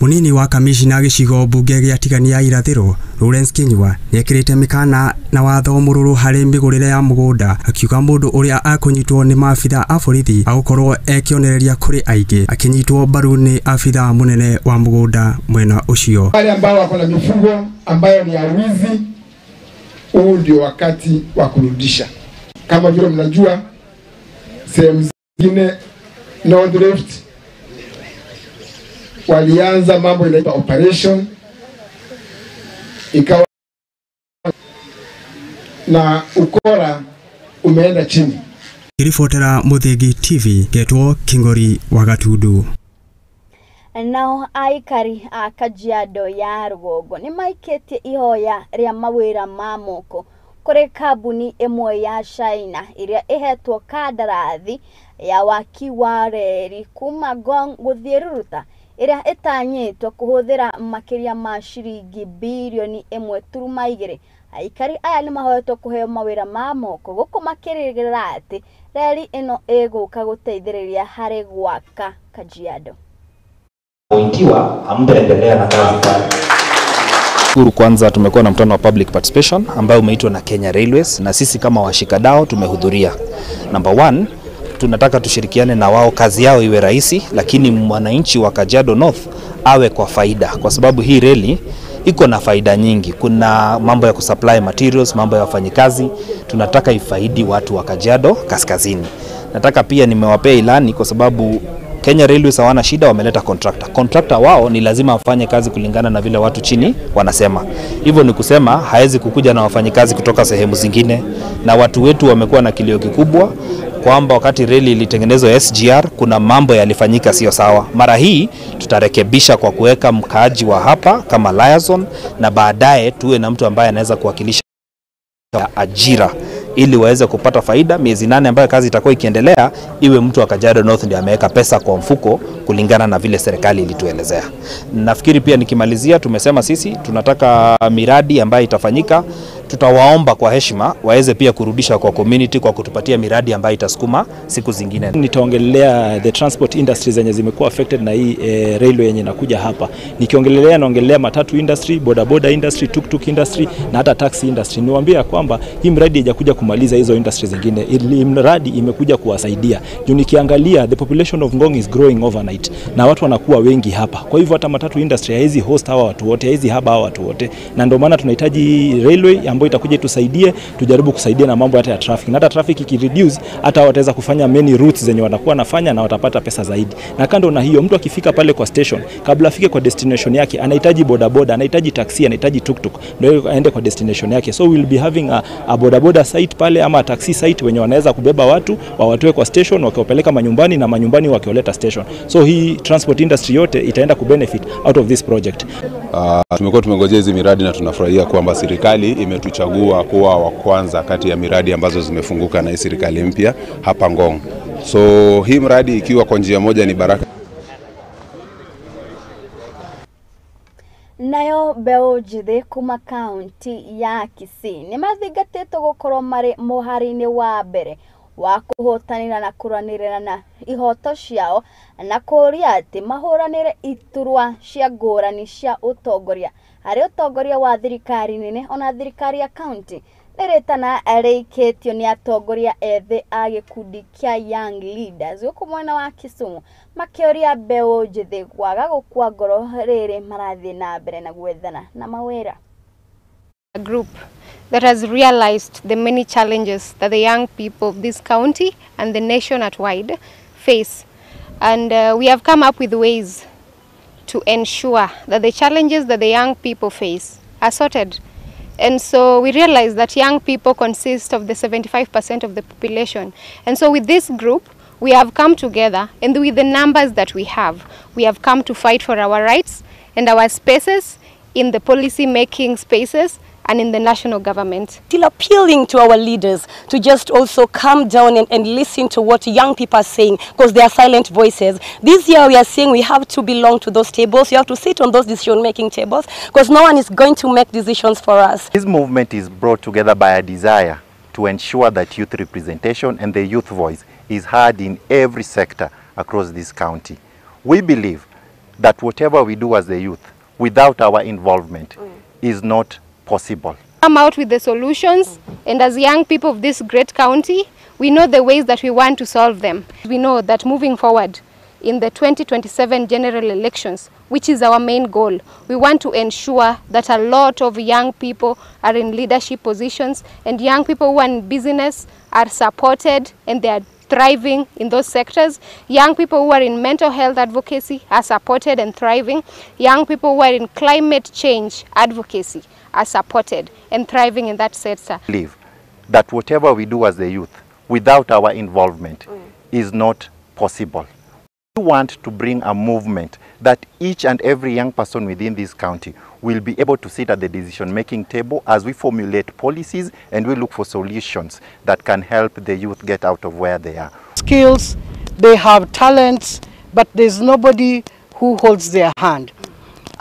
Munini wa kamishina gĩcigo mbunge gĩa Tigania ya irathĩro Lawrence Kinyua nĩekĩrĩte mĩkana na watho mũrũrũ harĩ mĩgũrĩre ya mũgũnda, akiuga mũndũ ũrĩa akũnyitwo nĩ maabitha a borithi agũkorwo ekĩonereria kũrĩ aingĩ, akĩnyitwo mbaru nĩ abitha mũnene wa mũgũnda mwena ũcio. Wale ambao wako na mifugo ambayo ni ya wizi, huu ndio wakati wa kurudisha. Kama vile mnajua sehemu zingine North Rift walianza mambo inaitwa operation, ikawa na ukora umeenda chini. Kiribotera Muthingi TV getwo Kingori wa Gatundu. Nao aikari a Kajiado ya rũgongo nĩ maikĩtie ihoya rĩa mawĩra ma moko kũrĩ kambuni ĩmwe ya China ĩrĩa ĩhetwo kandarathi ya waki wa reri kuma Ngong gũthiĩ Riruta ĩrĩa ĩtanyĩtwo kũhũthĩra makĩria ma ciringi birioni 1.2. Aikari aya nĩ mahoetwo kũheo mawĩra ma moko gũkũ makĩrĩgĩrĩra atĩ reri ĩno ĩgũka gũteithĩrĩria harĩ gwaka Kajiado. Ikiwa hamtaendelea na kazi pale. Shukuru kwanza, tumekuwa na mkutano wa public participation ambayo umeitwa na Kenya Railways na sisi kama washikadau tumehudhuria. Number 1, tunataka tushirikiane na wao, kazi yao iwe rahisi, lakini mwananchi wa Kajiado North awe kwa faida, kwa sababu hii reli iko na faida nyingi. Kuna mambo ya kusupply materials, mambo ya wafanyikazi, tunataka ifaidi watu wa Kajiado Kaskazini. Nataka pia nimewapea ilani kwa sababu Kenya Railways hawana shida, wameleta contractor. Contractor wao ni lazima afanye kazi kulingana na vile watu chini wanasema. Hivyo ni kusema haezi kukuja na wafanyikazi kutoka sehemu zingine, na watu wetu wamekuwa na kilio kikubwa kwamba wakati reli ilitengenezwa SGR kuna mambo yalifanyika sio sawa. Mara hii tutarekebisha kwa kuweka mkaaji wa hapa kama liaison, na baadaye tuwe na mtu ambaye anaweza kuwakilisha ajira ili waweze kupata faida. Miezi 8 ambayo kazi itakuwa ikiendelea, iwe mtu wa Kajiado North ndiye ameweka pesa kwa mfuko kulingana na vile serikali ilituelezea. Nafikiri pia nikimalizia, tumesema sisi tunataka miradi ambayo itafanyika Tutawaomba kwa heshima waweze pia kurudisha kwa community kwa kutupatia miradi ambayo itasukuma siku zingine. Nitaongelea the transport industry zenye zimekuwa affected na hii railway yenye inakuja hapa. Nikiongelelea naongelea matatu industry, bodaboda industry, tuktuk industry na hata taxi industry. Niwaambia kwamba hii mradi haijakuja kumaliza hizo industry zingine. Hii mradi imekuja kuwasaidia. Juu nikiangalia the population of Ngong is growing overnight na watu wanakuwa wengi hapa. Kwa hivyo hata matatu industry haizi host hawa watu wote, haizi haba hawa watu wote. Na ndio maana tunahitaji railway ambayo itakuja itusaidie, tujaribu kusaidia na mambo hata ya traffic. Na hata traffic ikireduce, hata wataweza kufanya many routes zenye wanakuwa nafanya na watapata pesa zaidi. Na kando na hiyo, mtu akifika pale kwa station, kabla afike kwa destination yake, anahitaji bodaboda, anahitaji taxi, anahitaji tuktuk, ndio aende kwa destination yake. So we'll be having a bodaboda site pale ama a taxi site wenye wanaweza kubeba watu, wawatoe kwa station, wakiwapeleka manyumbani na manyumbani wakiwaleta station. So hii transport industry yote itaenda kubenefit out of this project. Tumekuwa tumengojea hizi miradi na tunafurahia kwamba serikali imetuchagua kuwa wa kwanza kati ya miradi ambazo zimefunguka na hii serikali mpya hapa Ngong. So hii mradi ikiwa kwa njia moja ni baraka. Nayo mbeũ njĩthĩ kuma kaunti ya Kisii nĩ mathingatĩtwo gũkorwo marĩ mũhari-inĩ wa mbere wa kũhũtanĩra na kũrũanĩrĩra na ihoto ciao na kũũria atĩ mahũranĩre iturwa cia ngũrani cia ũtongoria harĩ ũtongoria wa thirikari nene ona thirikari ya kaunti. Nĩ rĩtana rĩikĩtio nĩ atongoria ethĩ a gĩkundi kĩa Young Leaders gũkũ mwena wa Kisumu makĩũria mbeũ njĩthĩ kwaga gũkua ngoro rĩrĩ marathiĩ na mbere na gwethana na mawĩra. A group that has realized the many challenges that the young people of this county and the nation at wide face, and we have come up with ways to ensure that the challenges that the young people face are sorted. And so we realize that young people consist of the 75% of the population. And so with this group, we have come together, and with the numbers that we have come to fight for our rights and our spaces in the policy making spaces and in the national government. Still appealing to our leaders to just also calm down and listen to what young people are saying, because they are silent voices. This year we are saying we have to belong to those tables, we have to sit on those decision-making tables, because no one is going to make decisions for us. This movement is brought together by a desire to ensure that youth representation and the youth voice is heard in every sector across this county. We believe that whatever we do as the youth, without our involvement, is not possible. Come out with the solutions, and as young people of this great county, we know the ways that we want to solve them. We know that moving forward in the 2027 general elections, which is our main goal, we want to ensure that a lot of young people are in leadership positions, and young people who are in business are supported and they are thriving in those sectors. Young people who are in mental health advocacy are supported and thriving. Young people who are in climate change advocacy are supported and thriving in that sector. Believe that whatever we do as the youth, without our involvement, is not possible. We want to bring a movement that each and every young person within this county will be able to sit at the decision-making table as we formulate policies and we look for solutions that can help the youth get out of where they are. Skills, they have talents, but there's nobody who holds their hand.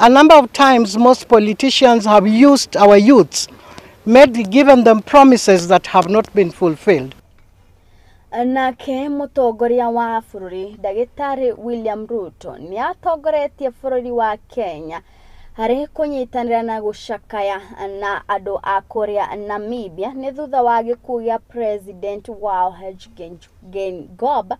A number of times most politicians have used our youths, given them promises that have not been fulfilled. Nake mũtongoria wa bũrũri Ndagĩtarĩ William Ruto nĩ atongoretie bũrũri wa Kenya harĩ kũnyitanĩra na gũcakaya na andũ a kũrĩa Namibia nĩ thutha wa gĩkuũ gĩa president wao Hage Geingob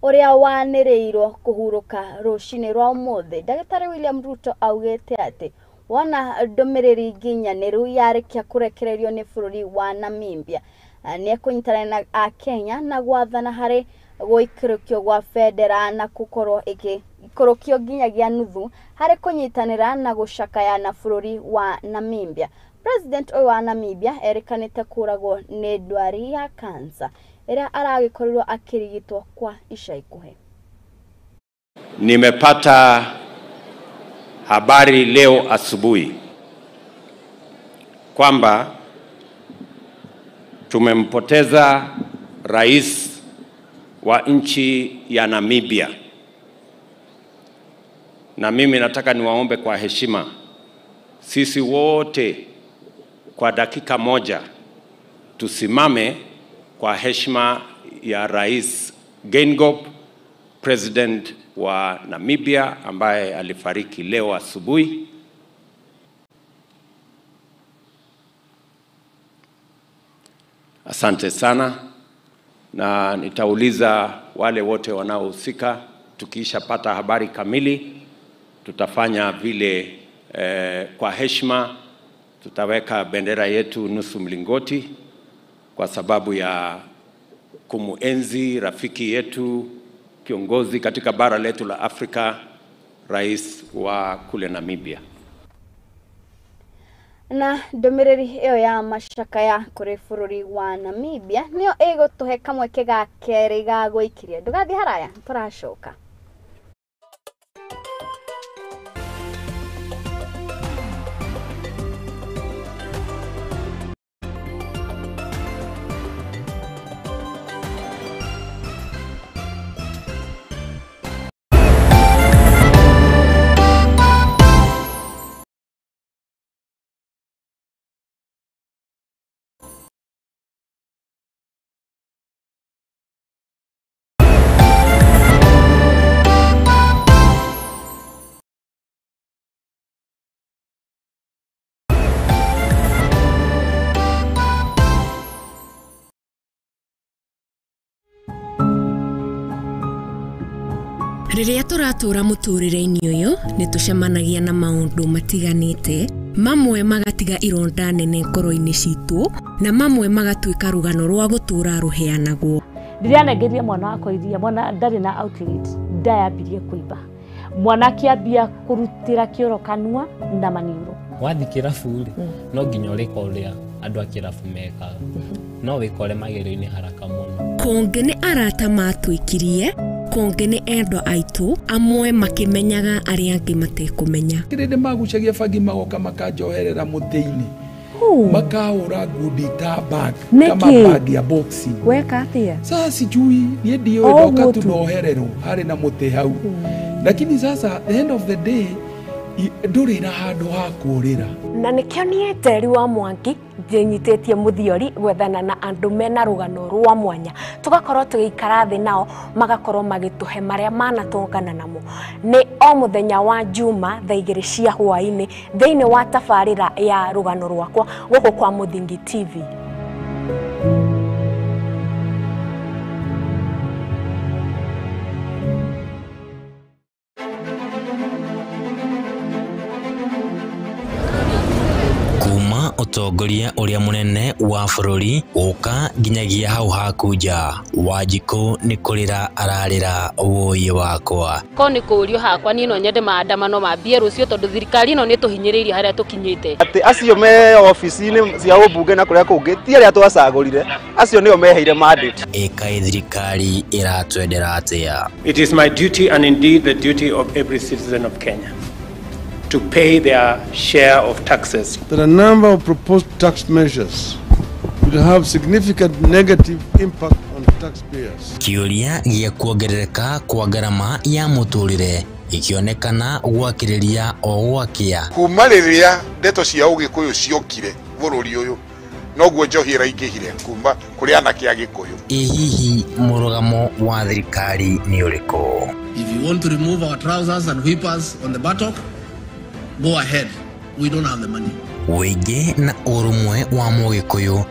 ũrĩa wanĩrĩirwo kũhurũka rũcinĩ rwa ũmũthĩ. Ndagĩtarĩ William Ruto augĩte atĩ wona ndũmĩrĩri nginyanĩru yarĩkia kũrekererio nĩ bũrũri wa Namibia nĩ ekũnyitanĩra na Akenya na gwathana harĩ gũikũrũkio gwa bendera na gũkorwo ĩgĩikũrũkio nginyagia nuthu harĩ kũnyitanĩra na gũcakaya na bũrũri wa Namibia. President ũyũ wa Namibia erĩkanĩte kũragwo nĩ ndwari ya kansa ĩrĩa aragĩkorirwo akĩrigitwo kwa ica ikuhĩ. Nimepata habari leo asubuhi kwamba tumempoteza rais wa nchi ya Namibia. Na mimi nataka niwaombe kwa heshima, sisi wote kwa dakika moja tusimame kwa heshima ya Rais Geingob, President wa Namibia ambaye alifariki leo asubuhi. Asante sana, na nitauliza wale wote wanaohusika, tukishapata habari kamili tutafanya vile kwa heshima tutaweka bendera yetu nusu mlingoti kwa sababu ya kumuenzi rafiki yetu, kiongozi katika bara letu la Afrika, rais wa kule Namibia. Na ndũmĩrĩri ĩyo ya macakaya kũrĩ bũrũri wa Namibia nĩyo ĩgũtũhe kamweke ga kerĩ ga gwĩkiria. Ndũgathiĩ haraya, tũracoka. Rĩrĩa tũratũra mũtũrĩre-inĩ ũyũ nĩ tũcemanagia na maũndũ matiganĩte, mamwe magatiga ironda nene ngoro-inĩ citũ na mamwe magatuĩka rũgano rwa gũtũra rũheanagwo. Ndĩranengeria mwana wakwa iria, mwana ndarĩ na outlet, ndayambirie kũimba. Mwana akĩambia kũrutĩra kĩoro kanua na maniũrũ. Wathiĩ kĩrabu rĩ, no nginya ũrĩka ũrĩa andũ a kĩrabu mekaga, no wĩkore magerio-inĩ haraka mũno. Kũngĩ nĩ arata matwĩkirie, kũngĩ nĩ endwa aitũ, amwe makĩmenyaga arĩa angĩ matekũmenya. Kĩrĩndĩ magucagia bangi magoka makanjoherera mũtĩ-inĩ, makahũra ngundi ta bag kama bag ya boxing. Weka atĩa? Sasa sijui niĩ ndiũĩ, ndoka tu nohererwo harĩ na mũtĩ hau, lakini sasa the end of the day ndũrĩ na handũ ha kũũrĩra. Na nĩkĩo niĩ Njeri wa Mwangi ndĩnyitĩtie mũthiori gwethana na andũ mena rũgano rwa mwanya, tũgakorwo tũgĩikara thĩ nao magakorwo magĩtũhe marĩa manatũngana namo. Nĩ o mũthenya wa Juma thaa 2 cia hwaĩ-inĩ thĩinĩ wa tabarĩra ya rũgano rwakwa gũkũ kwa Mũthingi TV. Ũtongoria ũrĩa mũnene wa bũrũri gũka nginyagia hau hakunja, Wanjikũ nĩ kũrĩra ararĩra wũi wakwa. Ko nĩ kũũrio hakwa niĩ no nyende maandamano mambie rũciũ tondũ thirikari ĩno nĩ tũhinyĩrĩirie harĩa tũkinyĩte. Atĩ acio me obici-inĩ cia ũmbunge na kũrĩa kũngĩ ti arĩa twacagũrire, acio nĩo meheire mandate. Ĩkaĩ thirikari ĩratwendera atĩa? It is my duty and indeed the duty of every citizen of Kenya to pay their share of taxes. That a number of proposed tax measures will have significant negative impact on taxpayers. Kĩũria gĩa kuongerereka kwa ngarama ya mũtũrĩre ikĩonekana gwakĩrĩria o gwakĩa. Kuma rĩrĩa ndeto cia ũgĩkũyũ ciokire bũrũri ũyũ, noguo njohi ĩraingĩhire kuma kũrĩ anake a Gĩkũyũ. Ĩ hihi mũrũgamo wa thirikari nĩ ũrĩkũ? If you want to remove our trousers and whippers on the buttock, go ahead. We don't have the money. Ũingĩ na ũrũmwe wa mũgĩkũyũ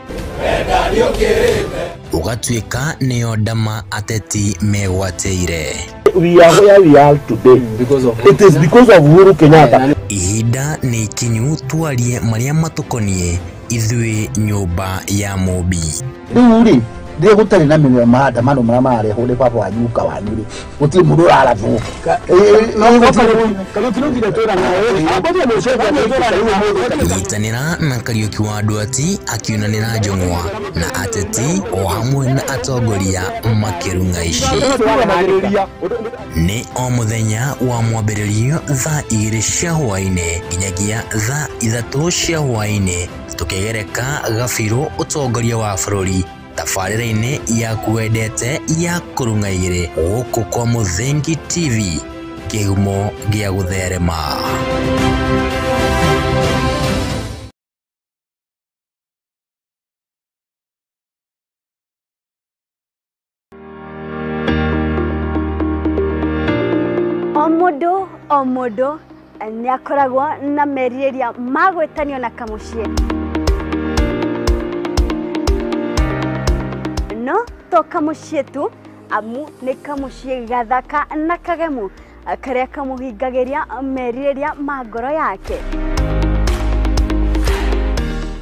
ũgatuĩka nĩyo ndama ateti megwatĩire. We are where we are today because of it is because of Uhuru Kenyatta. Ihinda nĩ ikinyu twarie marĩa matũkoniĩ ithuĩ nyũmba ya Mũmbi. Rĩu rĩ, rĩrĩa gũtarĩ na maandamano marĩa mararehwo nĩ baba wanyu guka wanyu rĩ, gũtirĩ mũndũ ũrarabwo. Nyitanĩra na Kariũki wa Ndwati akiunanĩra njũng'wa na ateti o hamwe na atongoria makĩrung'a ici. Nĩ o mũthenya wa mwambĩrĩrio thaa 2 cia hwaĩ-inĩ nginyagia thaa 3 cia hwaĩ-inĩ tũkĩgereka gabirũ ũtongoria wa bũrũri tabarĩra-inĩ yaku wendete ya kũrung'a igĩrĩ gũkũ kwa Mũthingi TV, kĩhumo gĩa gũtherema. Mũndũ nĩ akoragwo na merirĩria ma gwĩtanio na kamũciĩ, no to kamũciĩ tu, amu nĩ kamũciĩ gathaka na kagemu karĩa kamũhingagĩria merirĩria ma ngoro yake.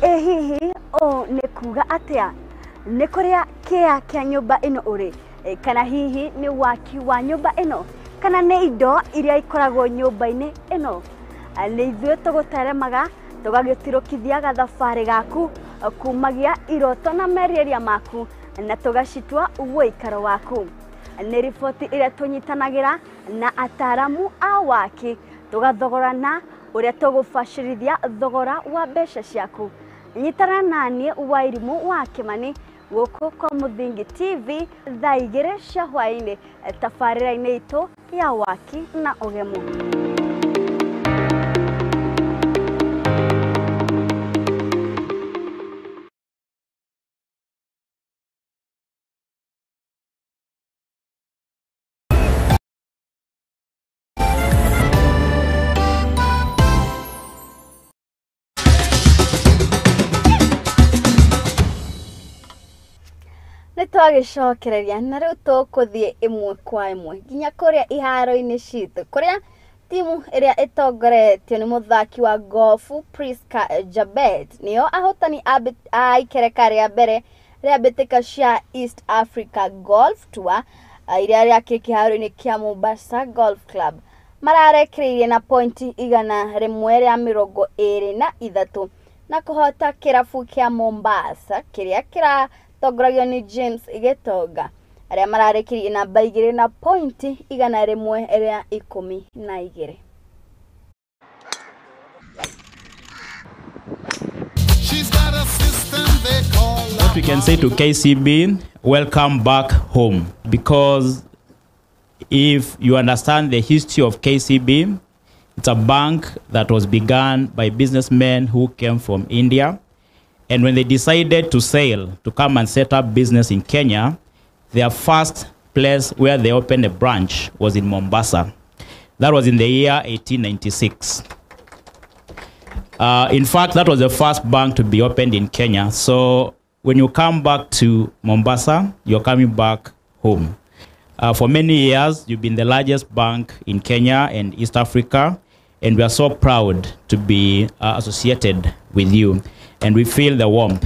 Ĩ hihi ũũ nĩ kuga atĩa? Nĩ kũrĩa kĩa kĩa nyũmba ĩno ũrĩ, kana hihi nĩ waki wa nyũmba ĩno, kana nĩ indo iria ikoragwo nyũmba-inĩ ĩno? Nĩ ithuĩ tũgũteremaga tũgagĩtirũkithia gathabarĩ gaku kumagia iroto na merirĩria maku na tũgacitua ũikaro waku. Nĩ riboti ĩrĩa tũnyitanagĩra na ataramu a waki tũgathogorana ũrĩa tũgũbacĩrithia thogora wa mbeca ciaku. Nyitana naniĩ Wairimũ wa Kĩmani gũkũ kwa Mũthingi TV thaa 2 cia hwaĩ-inĩ tabarĩra-inĩ itũ ya waki na ũgemu. Nĩtwagĩcokereria na rĩu tũkũthiĩ ĩmwe kwa ĩmwe nginya kũrĩa iharo-inĩ citũ, kũrĩa timu ĩrĩa ĩtongoretio nĩ mũthaki wa gofu Priska Jabet nĩo ahotani a ikereka rĩa mbere rĩa mbĩtĩka cia East Africa Golf Tour iria rĩakĩ kĩharo-inĩ kĩa Mombasa Golf Club. Mararekereirie na pointi 123 na kũhota kĩrabu kĩa Mombasa kĩrĩa kĩra tongoragio nĩ James Gĩtonga, arĩa mararĩkĩrie namba 2 na pointi 112. What we can say to KCB, welcome back home, because if you understand the history of KCB, it's a bank that was begun by businessmen who came from India. And when they decided to sail, to come and set up business in Kenya, their first place where they opened a branch was in Mombasa. That was in the year 1896. In fact, that was the first bank to be opened in Kenya. So when you come back to Mombasa, you're coming back home. For many years, you've been the largest bank in Kenya and East Africa, and we are so proud to be associated with you. And we feel the warmth.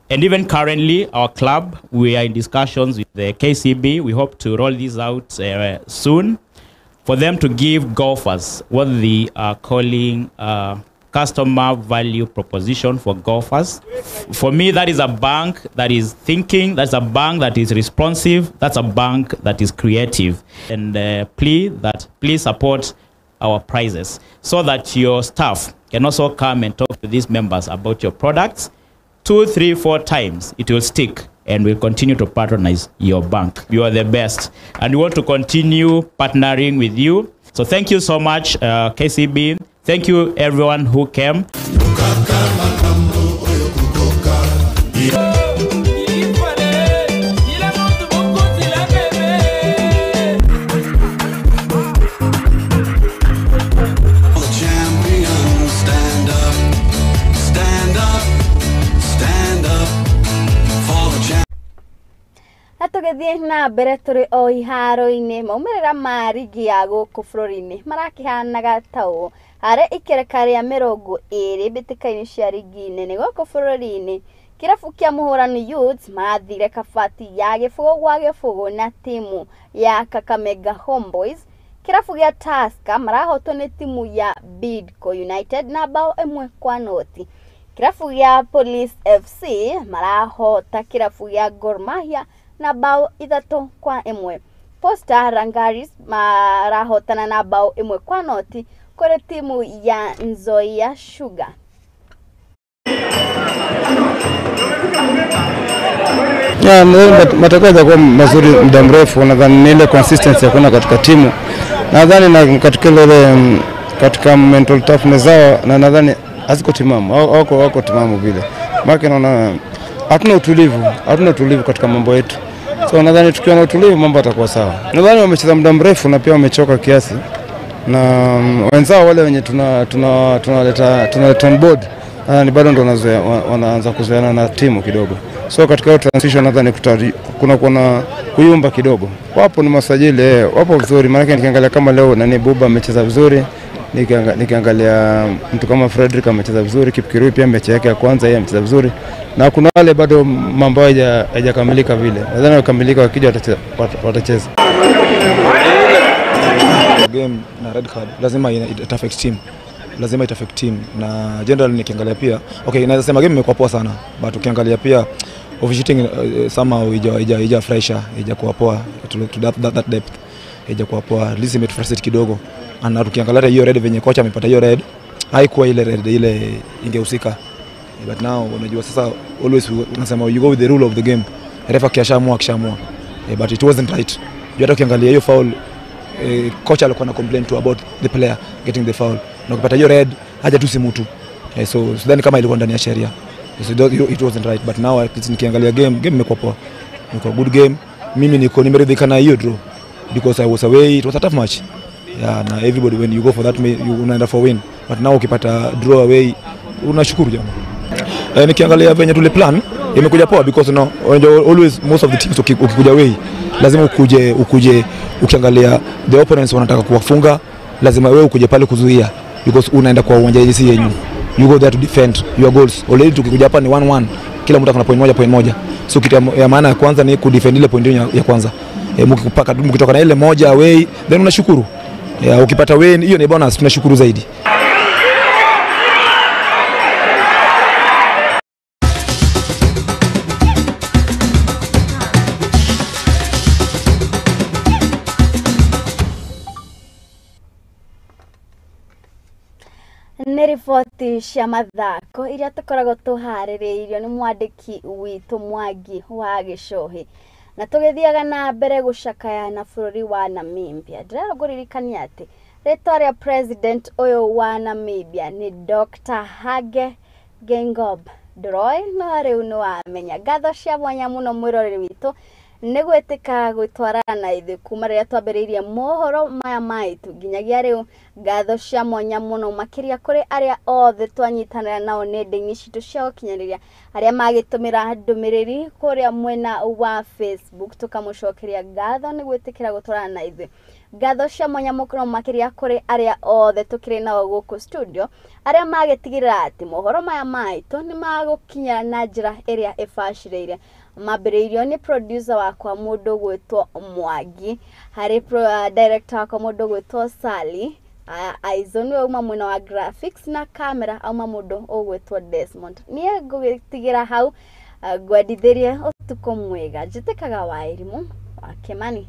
And even currently, our club, we are in discussions with the KCB. We hope to roll this out soon for them to give golfers what they are calling customer value proposition for golfers. For me, that is a bank that is thinking, that's a bank that is responsive, that's a bank that is creative. And plea that please support our prizes so that your staff can also come and talk to these members about your products. 2, 3, 4 times, it will stick and will continue to patronize your bank. You are the best, and we want to continue partnering with you. So thank you so much, KCB. Thank you, everyone who came. Tũgĩthiĩ na mbere tũrĩ o iharo-inĩ, maumĩrĩra ma rigi ya gũkũ bũrũri-inĩ marakĩhanaga ta ũũ. Harĩ ikereka rĩa 20 mbĩtĩka-inĩ cia rigi nene gũkũ bũrũri-inĩ, kĩrabu kĩa Mũhũrani Youths marathire kabati ya 0-0 na timu ya Kakamega Homeboys. Kĩrabu gĩa Tusker marahotwo nĩ timu ya Bidco United na bao 1-0. Kĩrabu gĩa Police FC marahota kĩrabu gĩa Gor Mahia na bao 3-1. Posta Rangaris marahotana na bao 1-0 kũrĩ timu ya Nzoia Sugar. Yeah, matokeo yatakuwa mazuri muda mrefu. Nadhani ni ile consistency ya kuona katika timu. Nadhani na katika ile katika mental toughness zao, na nadhani haziko timamu, wako timamu vile. Maana naona hatuna utulivu katika mambo yetu. So nadhani tukiwa na utulivu mambo yatakuwa sawa. Nadhani wamecheza muda mrefu na pia wamechoka kiasi. Na wenzao wale wenye tunaleta on board ni bado ndo wanaanza kuzoeana na timu kidogo. So katika hiyo transition nadhani kuna kuyumba kidogo. Wapo ni masajili, wapo vizuri, maana nikiangalia kama leo nani Buba amecheza vizuri, nikiangalia mtu kama Frederick amecheza vizuri, Kipkirui pia mechi yake ya kwanza yeye amecheza vizuri, na kuna wale bado mambo hayajakamilika vile. Nadhani wakamilika wakija watacheza. Game na red card lazima it affect team. Lazima it affect team. Na generally nikiangalia pia, okay, naweza sema game imekuwa poa sana, but ukiangalia pia officiating somehow ija fresher, ija kuwa poa to that depth. Ija kuwa poa, at least imetufrustrate kidogo. Na tukiangalia hiyo red venye kocha amepata hiyo red, haikuwa ile red ile ingehusika. But now unajua sasa always unasema you go with the rule of the game. Refa akishaamua. But it wasn't right. Hata ukiangalia hiyo foul, kocha alikuwa na complain to about the player getting the foul. Na ukipata hiyo red haja tu si mtu. So sidhani kama ilikuwa ndani ya sheria. So it wasn't right, but now nikiangalia game imekuwa poa. Imekuwa good game. Mimi niko nimeridhika na hiyo draw because I was away, it was a tough match. Yeah, na everybody when you go for that you unaenda for win. But now ukipata draw away unashukuru jamaa. Nikiangalia venye tule plan imekuja poa because no always most of the teams ukikuja away lazima ukuje ukiangalia the opponents wanataka kuwafunga, lazima wewe ukuje pale kuzuia because unaenda kwa uwanja jinsi yenu. You go there to defend your goals. Already tukikuja hapa ni 1-1. Kila mtu akona point moja. So kitu ya maana ya kwanza ni kudefend ile point ya kwanza. Mkitoka na ile moja away then unashukuru. Ukipata win hiyo ni bonus, tunashukuru zaidi. Nĩ riboti cia mathako iria tũkoragwo tũharĩrĩirio nĩ mwandĩki witũ Mwangi wa Gĩcũhĩ. Na tũgĩthiaga na mbere gũcakaya na bũrũri wa Namibia, ndĩrenda ngũririkania atĩ rĩtwa rĩa president ũyũ wa Namibia nĩ Dr. Hage Geingob. Ndũroĩ no rĩu nĩ wamenya. Ngatho cia mwanya mũno mwĩroreri witũ nĩ gwĩtĩka gwĩtwarana na ithuĩ kuma rĩrĩa twambĩrĩirie mohoro maya maitũ nginyagia rĩu. Ngatho cia mwanya mũno makĩria kũrĩ arĩa othe twanyitanĩra nao nenda-inĩ citũ cia ũkinyanĩria, arĩa magĩtũmĩra ndũmĩrĩri kũrĩa mwena wa Facebook, tũkamũcokeria ngatho nĩ gwĩtĩkĩra gũtwarana na ithuĩ. Ngatho cia mwanya mũno makĩria kũrĩ arĩa othe tũkĩrĩ nao gũkũ studio, arĩa magĩtigĩrĩra atĩ mohoro maya maitũ nĩ magũkinya na njĩra ĩrĩa ĩbacĩrĩire. Mambĩrĩirio nĩ producer wakwa mũndũ gwĩtwo Mwangi, harĩ director wakwa mũndũ gwĩtwo Sally, Aizo nĩwe auma mwena wa graphics na camera auma mũndũ ũgwĩtwo Desmond. Niĩ ngũgĩtigĩra hau, ngwendithĩrie ũtukũ mwega. Njĩtĩkaga wa Irimũ wa Kimani.